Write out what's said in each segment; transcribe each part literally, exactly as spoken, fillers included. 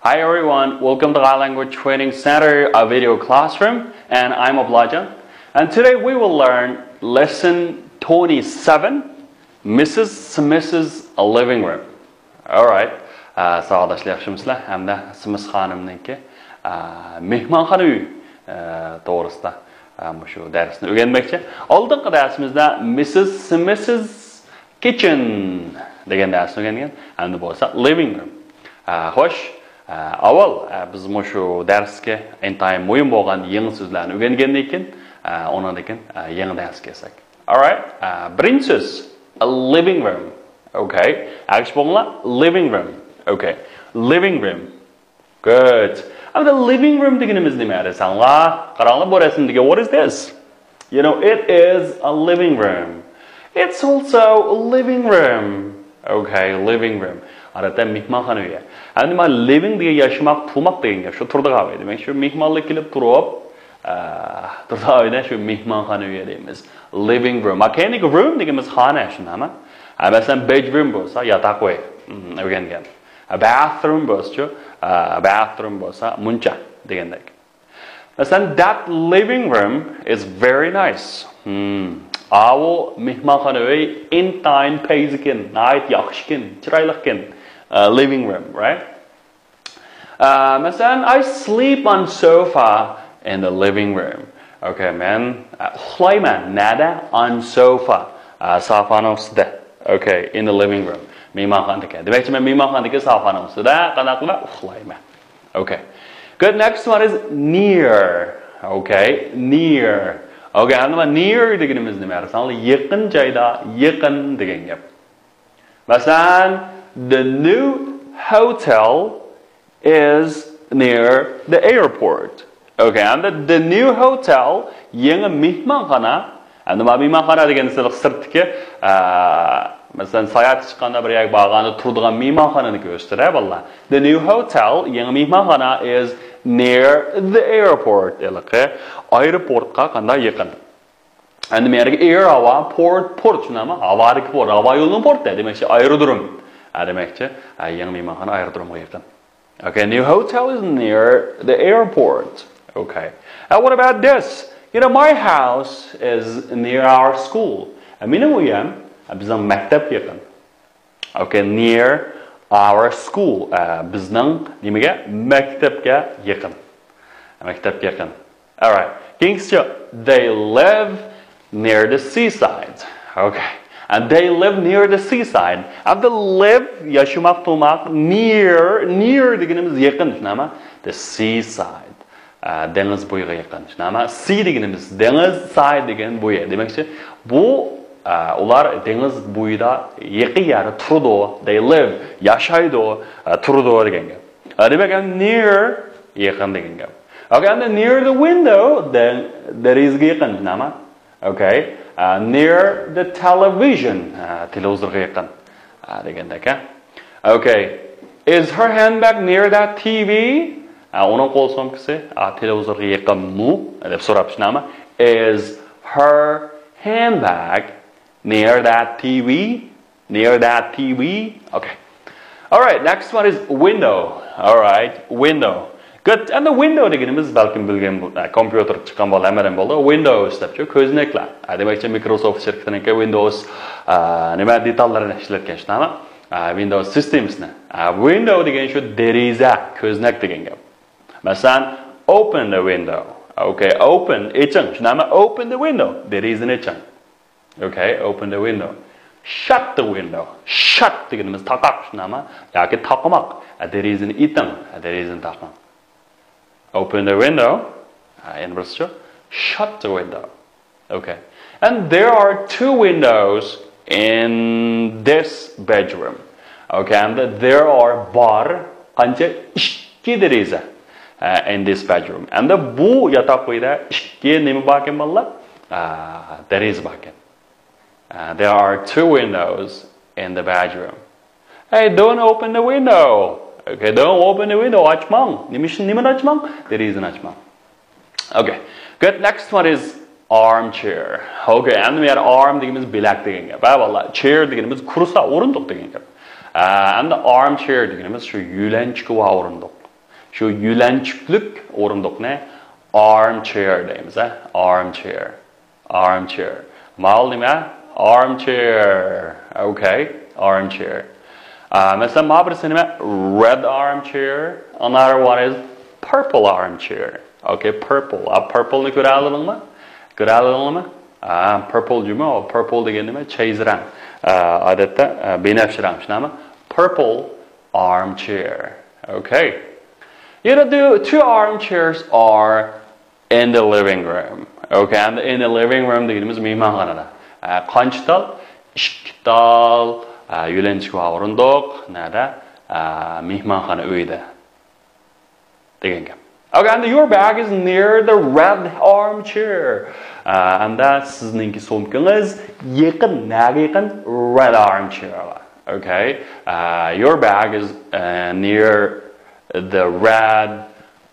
Hi everyone, welcome to Thai Language Training Center, a video classroom, and I'm Oblajan. And today we will learn lesson twenty-seven, Missus Smith's living room. Alright. Ә, сабақдашылар, яхшымысызлар? Һәм дә Смис ханымның ки, ә, мехманхана үйі, ә, тоғрысында, ә, шу дәрісні үйренмекші. Алдыңғы дәрісімізде Missus Smith's kitchen деген дәрісті үйренген. Әмді болса living room. Ә, хош, ә, авал, ә, біз шу дәріске интайым мөһим болған еңі сөзлерін үйренген екен, ә, онан екен, ә, еңі дәріске кірсек. Alright, ә, бірінші сөз, a living room. Okay. Әгіш болыңла, living room. Okay. Living room. Good. Әмді living room дегеніміз неме десеңла? Қараңла, бұл рәсімдегі, what is this? You know, it is a living room. It's also a living room. Okay, living room. Арада мехманхана үйі. Әмді ма living деген яшамақ, турмақ деген гәп. Шу турдыға бай. Демек, шу мехманлы келіп турып, ә, турдыға бай да шу мехманхана үйі дейміз. Living room. А, кәнегі room дегеніміз хана, шынама? Ә, мәселен, bedroom болса, ятақ үй. М, үйренген. A bathroom болса, шу, ә, bathroom болса, мунча дегендек. Мәселен, that living room is very nice. Hmm. Авыл мехманхана үй интайын пейзі екен, найт яхшы екен, чырайлы екен. Ә, living room, right? Ә, мәселен, I sleep on sofa in the living room. Okay, мен, ә, ұйқылаймын. Нәде? On sofa. Ә, софаның үстінде. Okay, in the living room. Мейманханадагы. Демекші, мен мейманханадагы софаның үстінде қанақла ұйқылаймын. Okay. Good, next one is near. Okay, near. Okay, әмді near дегеніміз неме? Яқын жайда, яқын деген гәп. Мәселен, the new hotel is near the airport. Okay, and the, the new hotel, еңі мейманхана. Әмді ма мейманхана деген сілік сырттікі, ә, мәселен, саяхат шыққанда, бір ек барғанда турдыған мейманхананы көрсетеді, балалар. The new hotel, еңі мейманхана is near the airport. Елікі аэропортқа қандай яқын. Әмді мәнегі air, ауа, port, порт, шынама? Ауадагы порт, ауа жолының порты, демекші, аэродром. Ә, демекші, ә, еңі мейманхана аэродромға яқын. Okay, new hotel is near the airport. Okay. And what about this? You know, my house is near our school. Ә, менің үйім, ә, біздің мәктеп яқын. Okay, near our school. Ә, біздің немеге? Мәктепке яқын. Мәктепке яқын. Alright. Кеңесте, they live near the seaside. Okay. And they live near the seaside. And the live, яшамақ, турмақ, near, near дегеніміз яқын, шынама? The seaside. Ә, деңіз бойға яқын, шынама? Sea дегеніміз деңіз, side деген бойы. Демекші, бұл, ә, олар деңіз бойда яқын жері турды. They live, яшайды, ә, турды деген гәп. Ә, демек, near, яқын деген гәп. Okay, and then near the window, then терезеге яқын, шынама? Okay, uh, near the television, uh, телевизорға яқын, uh, дегенде, okay? Okay, is her handbag near that T V? Uh, оның қол сумкасы, uh, телевизорға яқынмы? Деп сорап, шынама? Is her handbag near that T V? Near that T V? Okay. Alright, next one is window. Alright, window. Good. And the window дегеніміз, бәлкім білген бол-, ә, компьютер шыққан бол, әмірін болды. Windows деп ше, көзінеклер. Ә, демекші, Microsoft шіркетінеңке Windows, ә, неме, деталларын ішлеткен, шынама? Ә, Windows системасына. Ә, window деген ше терезе, көзінек деген гәп. Мәселен, open the window. Okay, open, ічің. Шынама? Open the window. Терезені ічің. Okay, open the window. Shut the window. Shut дегеніміз тақақ, шынама? Яки тақымақ. Ә, терезені итің. Ә, терезені тақың. Open the window. Ә, енді бірсі. Shut the window. Okay. And there are two windows in this bedroom. Okay, and there are, бар, қанша? Ікі терезе. Uh, in this bedroom. And the, бұл ятақ үйде ікі неме бар екен, балалар? Uh, терезе бар екен. Uh, there are two windows in the bedroom. Hey, don't open the window. Okay, don't open the window. Ашпаң. Неме үшін, немені ашпаң? Терезені ашпаң. Okay, good. Next one is armchair. Okay, әмді мына арм дегеніміз білек деген гәп. Ә, балалар, chair дегеніміз кресло, орындық деген гәп. Ә, әмді armchair дегеніміз шу юленчікі ва орындық. شۇ يۆلەنچۈكلۈك ئورۇندۇقنى armchair دەيمىز، ھە؟ Armchair. Armchair. ماۋۇ نېمە؟ Armchair. Okay. Armchair. ئا، مەسىلەن، ماۋۇ بىرسى نېمە؟ Red armchair. Another one is purple armchair. Okay, purple. ئا، purple نى كۆرەلىدىڭمۇ؟ كۆرەلىدىڭلارمۇ؟ ئا، purple جۇمۇ. Purple دېگەن نېمە؟ چەيزە رەڭ. ئا، ئادەتتە، ئا، بىنەپشە رەڭ، شۇنداقمۇ؟ Purple armchair. Okay. You know, the two armchairs are in the living room. Okay, and in the living room دېگىنىمىز مېھمانخانىدا. ئە، قانچە تال؟ ئىككى تال، ئە، يۆلەنچۈك بار ئورۇندۇق. نەدە؟ ئە، مېھمانخانا ئۆيىدە. دېگەن گەپ. Okay, and your bag is near the red armchair. ئە، ئەمدى سىزنىڭكى سومكىڭىز يېقىن، نەگە يېقىن؟ Red armchair. Okay. ئە، your bag is, ئە، near the red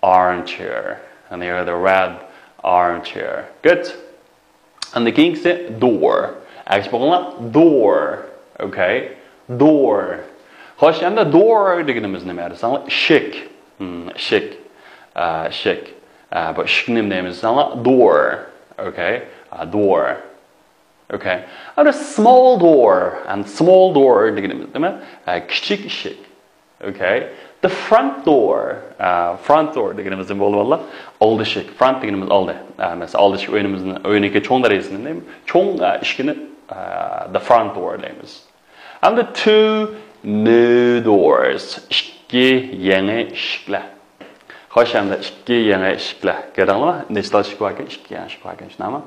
armchair. Near the red armchair. Good. ئەمدى كېيىنكىسى door. ئەگىشىپ ئوقۇڭلار. Door. Okay. Door. خوش، ئەمدى door دېگىنىمىز نېمە دېسەڭلار؟ ئىشىك. Hmm، ئىشىك. ئە، ئىشىك. ئە، بۇ ئىشىكنى نېمە دەيمىز دېسەڭلار؟ Door. Okay. ئە، door. Okay. ئەمدى small door. And small door دېگىنىمىز نېمە؟ ئە، كىچىك ئىشىك. Okay. The front door. ئە، front door دېگىنىمىز نېمە بولىدۇ بالىلار؟ ئالدى ئىشىك. Front دېگىنىمىز ئالدى. ئە، مەسىلەن، ئالدى ئىشىك ئۆيىمىزنىڭ، ئۆينىڭكى چوڭ دېرىزىسىنى دەيمىز. چوڭ، ئە، ئىشىكىنى، ئە، the front door دەيمىز. ئەمدى two new doors. ئىككى يېڭى ئىشىكلەر. خوش، ئەمدى ئىككى يېڭى ئىشىكلەر. كۆردۈڭلارمۇ؟ نەچچە تال ئىشىك باركەن؟ ئىككى يېڭى ئىشىك باركەن، شۇنداقمۇ؟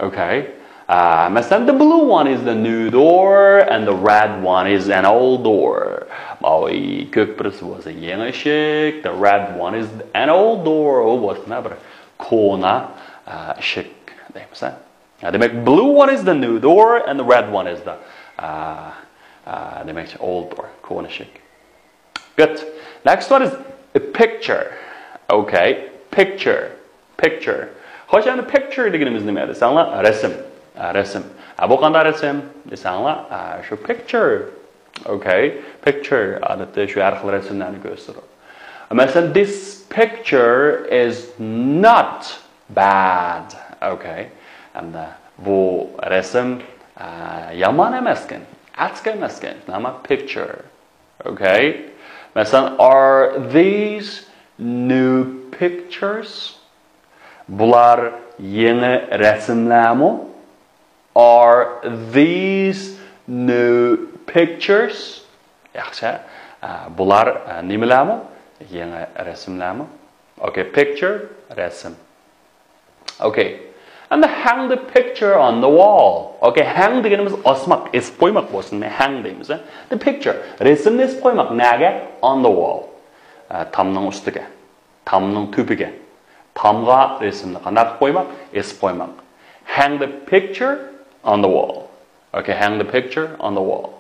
Okay. ئە، مەسىلەن, the blue one is the new door and the red one is an old door. ماۋۇ كۆك بىرسى بولسا يېڭى ئىشىك, the red one is an old door. ئۇ بولسا بىر كونا، ئە، ئىشىك دەيمىز، ھە؟ دېمەك, blue one is the new door and the red one is the, ئە، ئە، دېمەكچى, old door, كونا ئىشىك. Good. Next one is a picture. Okay, picture. Picture. خوش, ئەمدى picture دېگىنىمىز نېمە دېسەڭلار؟ رەسىم. ئە، رەسىم. ئە، بۇ قانداق رەسىم دېسەڭلار؟ ئە، شۇ picture. Okay, picture. ئادەتتە شۇ ھەر خىل رەسىملەرنى كۆرسىتىدۇ. مەسىلەن, this picture is not bad. Okay. ئەمدى بۇ رەسىم، ئە، يامان ئەمەسكەن. ئەسكى ئەمەسكەن. نېمە picture. Okay. مەسىلەن, are these new pictures? بۇلار يېڭى رەسىملەرمۇ؟ Are these new pictures? ياخشى. ئە، بۇلار، ئە، نېمىلەرمۇ؟ يېڭى رەسىملەرمۇ؟ Okay, picture, رەسىم. Okay. ئەمدى hang the picture on the wall. Okay, hang دېگىنىمىز ئاسماق, ئېسىپ قويماق بولسۇن. Hang دەيمىز, ھە? The picture. رەسىمنى ئېسىپ قويماق. نەگە؟ On the wall. ئە، تامنىڭ ئۈستىگە. تامنىڭ تۈپىگە. تامغا رەسىمنى قانداق قىلىپ قويماق؟ ئېسىپ قويماق. Hang the picture on the wall. Okay, hang the picture on the wall.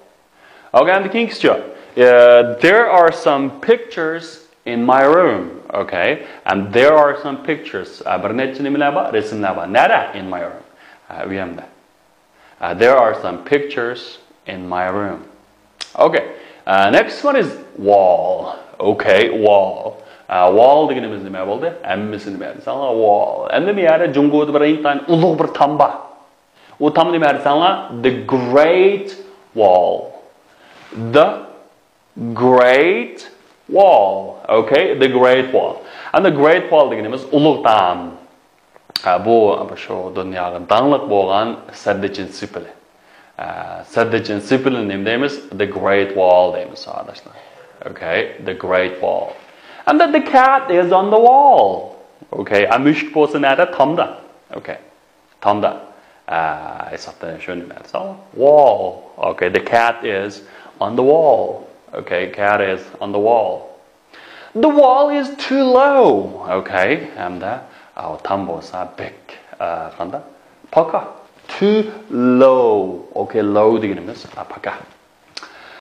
Okay, ئەمدى كېيىنكىسىچۇ? Uh, there are some pictures in my room. Okay, and there are some pictures. ئە، بىر نەچچە نېمىلەر بار؟ رەسىملەر بار. نەدە؟ In my room. ئە، ئۆيۈمدە. Uh, there are some pictures in my room. Okay. Uh, next one is wall. Okay, wall. Uh, wall دېگىنىمىز نېمە بولدى؟ ھەممىسى نېمە دېسەڭلار؟ Wall. ئەمدى بۇ يەردە جۇڭگودا بىر ئىنتايىن ئۇلۇغ بىر تام بار. ئۇ تام نېمە دېسەڭلار؟ The Great Wall. The Great Wall. Okay, the Great Wall. And the Great Wall دېگىنىمىز ئۇلۇغ تام. ھە، بۇ، بۇ شۇ دۇنياغا داڭلىق بولغان سەددىچىن سېپىلى. ھە، سەددىچىن سېپىلىنى نېمە دەيمىز؟ The Great Wall دەيمىز، ئاداشلار. Okay, the Great Wall. And the, the cat is on the wall. Okay, ئە، مۈشۈك بولسا نەدە؟ تامدا. Okay. تامدا. ئە، ھېسابتا شۇ نېمە دېسە، wall. Okay, the cat is on the wall. Okay, cat is on the wall. The wall is too low. Okay, ھەمدە، ئە، تام بولسا بەك، ئە، قانداق؟ پاكا. Too low. Okay, low دېگىنىمىز، ئە، پاكا.